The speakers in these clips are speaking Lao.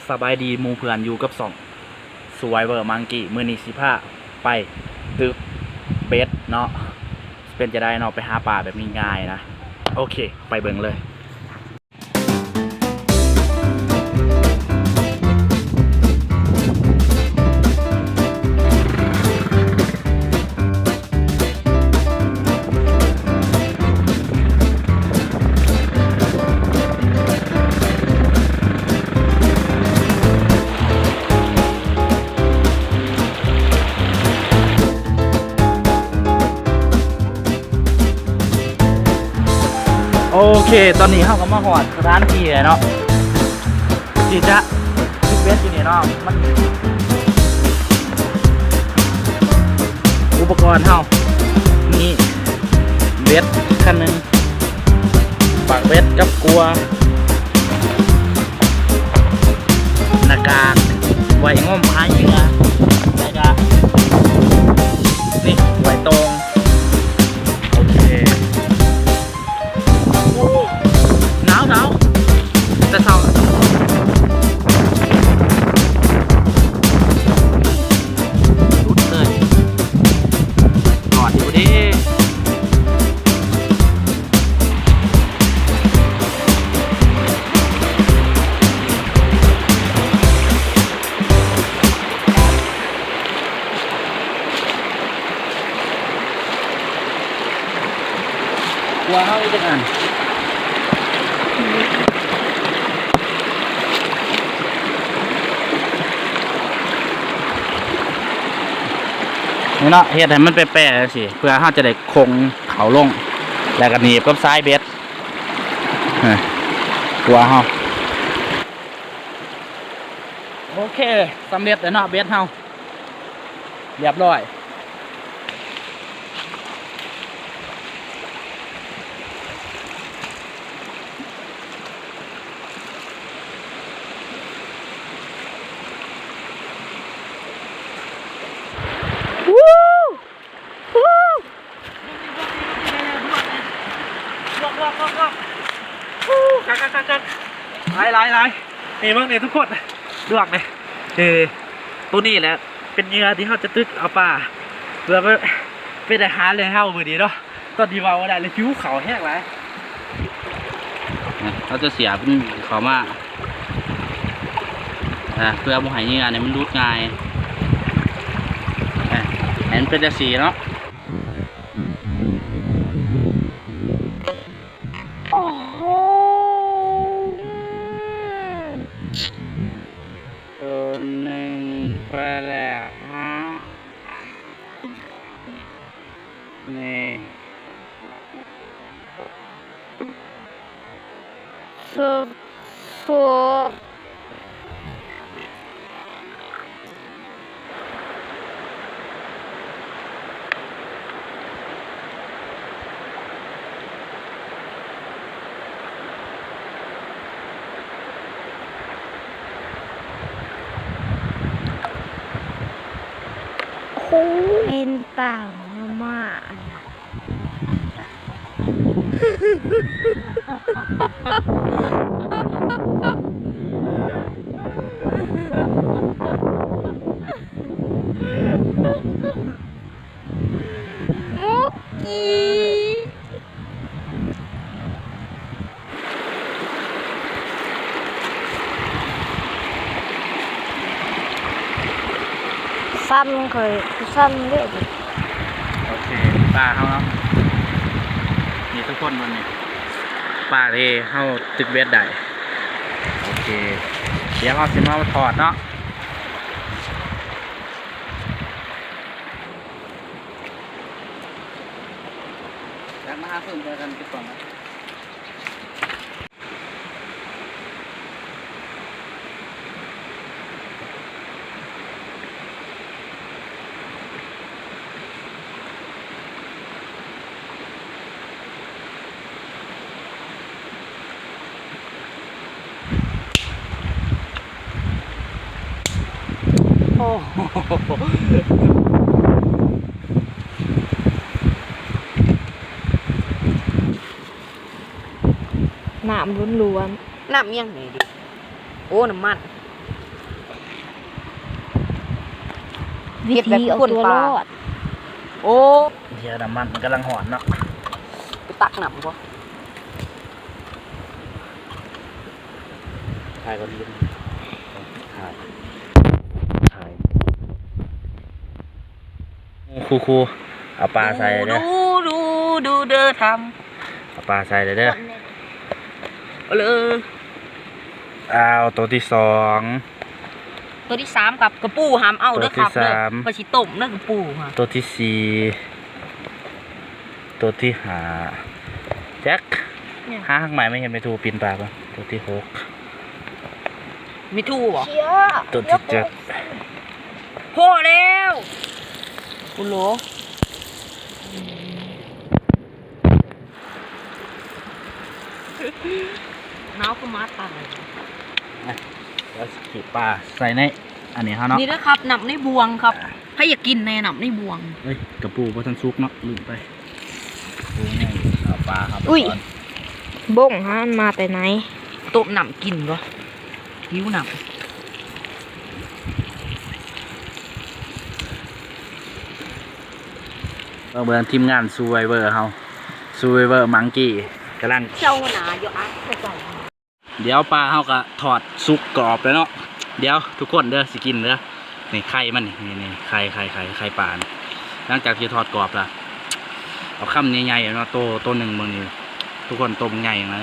ສະບາຍດີໝູ່ເພື່ອນ ຢູ່ກັບຊ່ອງ Survivor Monkey ມື້ນີ້ຊິພາໄປຕຶກເບັດເນາະ ເປັນຈັ່ງໃດເນາະ ໄປຫາປາແບບງ່າຍໆນະ. ໂອເຄ ໄປເບິ່ງເລີຍ. ໂອເຄ ຕອນນີ້ເຮົາກໍມາຮອດສະຖານທີ່ແລ້ວເນາະ ທີ່ຈະ ເບັດຢູ່ນີ້ເນາະ ມັນ ອຸປະກອນເຮົາມີເບັດຄັນໜຶ່ງ ປາກເບັດກັບກົວ ໜ້າກາກໄວ້ງົມຫາເຫຍື່ອ ແລ້ວກະ ນີ້ ໄວ້ຕອງ. ໂອເຄ. ໂອ້ ໜາວໆ ແຕ່ເຊົ້າ ຫຼຸດເລີຍ ລອດຢູ່ເດ້. ກົວເຮົາມີຈັກອັນ ນີ້ເນາະ ເຮັດໃຫ້ມັນແປະໆ ຈັ່ງຊີ້ ເພື່ອເຮົາຈະໄດ້ຄົງເຂົ້າລົງ ແລ້ວກໍໜີບກັບສາຍເບັດ ກົວເຮົາ. ໂອເຄ ສຳເລັດແລ້ວເນາະ ເບັດເຮົາ ຮຽບຮ້ອຍ. ຫວາວ ຫວາວ ຫວາວ ຫວາວ ຫວາວ ຫວາວ ຫວາວ ຫວາວ ຫວາວ ຫວາວ ຫວາວ ຫວາວ ຫວາວ ຫວາວ ຫວາວ ຫວາວ ຫວາວ ຫວາວ ຫຼາຍ ຫຼາຍ ຫຼາຍ ນີ້ເບິ່ງນີ້ທຸກຄົນ ລວກນີ້ ເອີ ໂຕນີ້ແຫຼະເປັນເຫຍື່ອທີ່ເຮົາຈະຕຶກເອົາປາ ເພື່ອໄປ ເປັນອາຫານໃຫ້ເຮົາມື້ນີ້ເນາະ. ຕອນນີ້ເວົ້າບໍ່ໄດ້ເລີຍ ຫິວເຂົ້າແຮງຫຼາຍ. ເຮົາຈະສຽບເຂົ້າມາ ອ່າ ເພື່ອບໍ່ໃຫ້ເຫຍື່ອນີ້ມັນຫຼຸດງ່າຍ ອ່າ ໃຫ້ມັນເປັນຈັ່ງຊີ້ເນາະ. ໂອ້ໂຫ ໂຕໜຶ່ງໄປແລ້ວຮະ ນີ້ ສຸບ ສຸບ. ເຫັນປາງມາ. ມຸກກີ້ ສັ່ນ ຂ້ອຍສັ່ນເດ້. ໂອເຄ ປາເຮົາເນາະ ນີ້ທຸກຄົນເບິ່ງນີ້ ປາທີ່ເຮົາຕຶກເບັດໄດ້. ໂອເຄ ດຽວເຮົາຊິມາທອດເນາະ. ຢາກມາຫາເພິ່ນເທື່ອກັນເກັບກ່ອນນະ. ໂອ້ໂຫ ນ້ຳລ້ວນໆ. ນ້ຳຫຍັງນີ້? ໂອ້ ນ້ຳມັນ. ວິທີເອົາຕົວລອດ. ໂອ້ ເດີ ນ້ຳມັນມັນກຳລັງຮ້ອນເນາະ ໄປຕັກນ້ຳບໍ່? ຖ່າຍກ່ອນ ຖ່າຍ ຖ່າຍ. ຄູ ຄູ ເອົາປາໃສ່ເດີ ດູ ດູ ດູເດີທຳ ເອົາປາໃສ່ເດີ ເອົາເລີຍ. ອ້າວ ໂຕທີສອງ ໂຕທີສາມຄັບ ກະປູຫ້າມເອົາເດີຄັບເດີ ຂ້ອຍຊິຕົ້ມເດີກະປູ. ໂຕທີສີ່ ໂຕທີຫ້າ ແຈັກ ຫາຫາກໄມ້ມາເຮັດແມ່ທູປີ້ນປາກ່ອນ. ໂຕທີຫົກ ແມ່ທູບໍ່? ໂຕທີເຈັດ ພໍແລ້ວ ໂອ້ໂຫຼ ໜາວຄືໝາຕາຍ. ດຽວຊິກີບປາໃສ່ໃນອັນນີ້ເຮົາເນາະ ນີ້ເດີຄັບ ນ້ຳໃນບ່ວງຄັບ. ໃຜຢາກກິນແດ່ນ້ຳໃນບ່ວງ? ເອີຍ ກະປູບໍ່ທັນສຸກເນາະ ລືມໄປ. ເອົາປາເຮົາໄປ ອຸ້ຍ ກ່ອນ ບົ້ງຫັ້ນມາແຕ່ໃນ ຕົ້ມນ້ຳກິນບໍ່? ຫິວນ້ຳ. ເບິ່ງທີມງານ Survivor ເຮົາ Survivor Monkey ກຳລັງ ເຈົ້າໜ້າຢູ່ອັດໃສ່. ດຽວປາເຮົາກະທອດສຸກກອບແລ້ວເນາະ. ດຽວທຸກຄົນເດີ ຊິກິນເດີ. ນີ້ໄຂ່ມັນນີ້ ນີ້ ໄຂ່ ໄຂ່ ໄຂ່ ໄຂ່ປານີ້. ຫຼັງຈາກທີ່ທອດກອບລະ ເອົາຄຳໃຫຍ່ໆເນາະ ໂຕ ໂຕໜຶ່ງເບິ່ງນີ້ ທຸກຄົນ ໂຕບັກໃຫຍ່ນະ.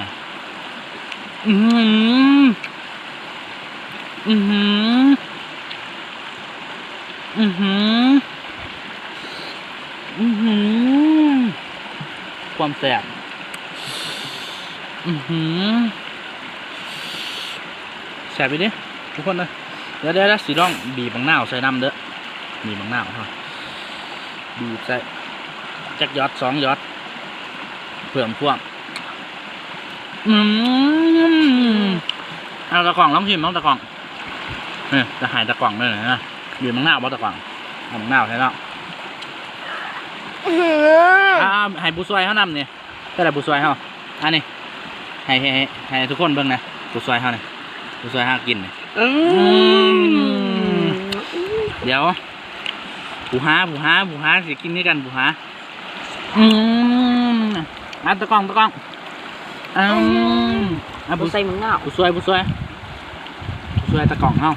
ອື ອື ອື ອື ຄວາມແຊບ ອື ແຊບອີ່ຫຼີທຸກຄົນເອີຍ. ດຽວ ດຽວ ດຽວຊິລອງບີບບັກນາວໃສ່ນຳເດີ ບີບບັກນາວເຮົາ ບີບໃສ່ຈັກຢອດສອງຢອດ ເພີ່ມຄວາມ ອືມ ເອົາຕາກ້ອງລອງຊີມເບິ່ງ ຕາກ້ອງ. ນີ້ ຈະໃຫ້ຕາກ້ອງເດີນະ ບີບບັກນາວບໍ່ຕາກ້ອງ? ເອົາບັກນາວໃສ່ເນາະ ອື ອ່າ ໃຫ້ຜູ້ຊ່ວຍເຮົານຳນີ້ ໃສ່ລະຜູ້ຊ່ວຍເຮົາ ອັນນີ້ ໃຫ້ ໃຫ້ ໃຫ້ ໃຫ້ທຸກຄົນເບິ່ງນະ ຜູ້ຊ່ວຍເຮົານີ້ ຜູ້ຊ່ວຍເຮົາກິນນີ້ ອື ອືມ ດຽວ ຜູ້ຫາ ຜູ້ຫາ ຜູ້ຫາຊິກິນຄືກັນ ຜູ້ຫາ. ອືມ ອ່ະ ຕາກ້ອງ ຕາກ້ອງ ອືມ ອ່ະ ຜູ້ ໃສ່ໝາກນາວ ຜູ້ຊ່ວຍ ຜູ້ຊ່ວຍ ຜູ້ຊ່ວຍຕາກ້ອງເຮົາ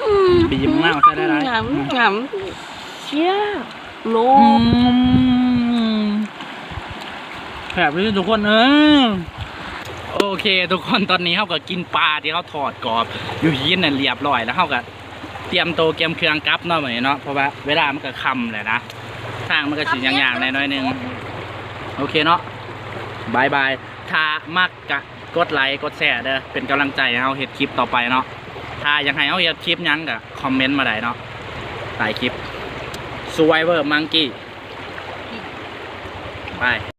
ອືມ ບີບໝາກນາວໃສ່ຫຼາຍໆ ງາມ ງາມ ເຊຍ ໂລ ອືມ ແຊບເລີຍທຸກຄົນເອີຍ. ໂອເຄທຸກຄົນ ຕອນນີ້ເຮົາກະກິນປາທີ່ເຮົາທອດກອບຢູ່ຫີນນັ້ນລຽບຮ້ອຍແລ້ວ ເຮົາກະ ຕຽມໂຕກຽມເຄື່ອງກັບເນາະ ມື້ນີ້ເນາະ ເພາະວ່າເວລາມັນກະຄ່ຳແລ້ວນະ ທາງມັນກະຊິຍາກໆແດ່ໜ້ອຍໜຶ່ງ ໂອເຄເນາະ ບາຍບາຍ. ຖ້າມັກກະກົດໄລກົດແຊເດີ ເປັນກຳລັງໃຈໃຫ້ເຮົາເຮັດຄລິບຕໍ່ໄປເນາະ. ຖ້າຢາກໃຫ້ເຮົາເຮັດຄລິບຫຍັງກະຄອມເມັນມາໄດ້ເນາະ ໃຕ້ຄລິບ Survivor Monkey ໄປ.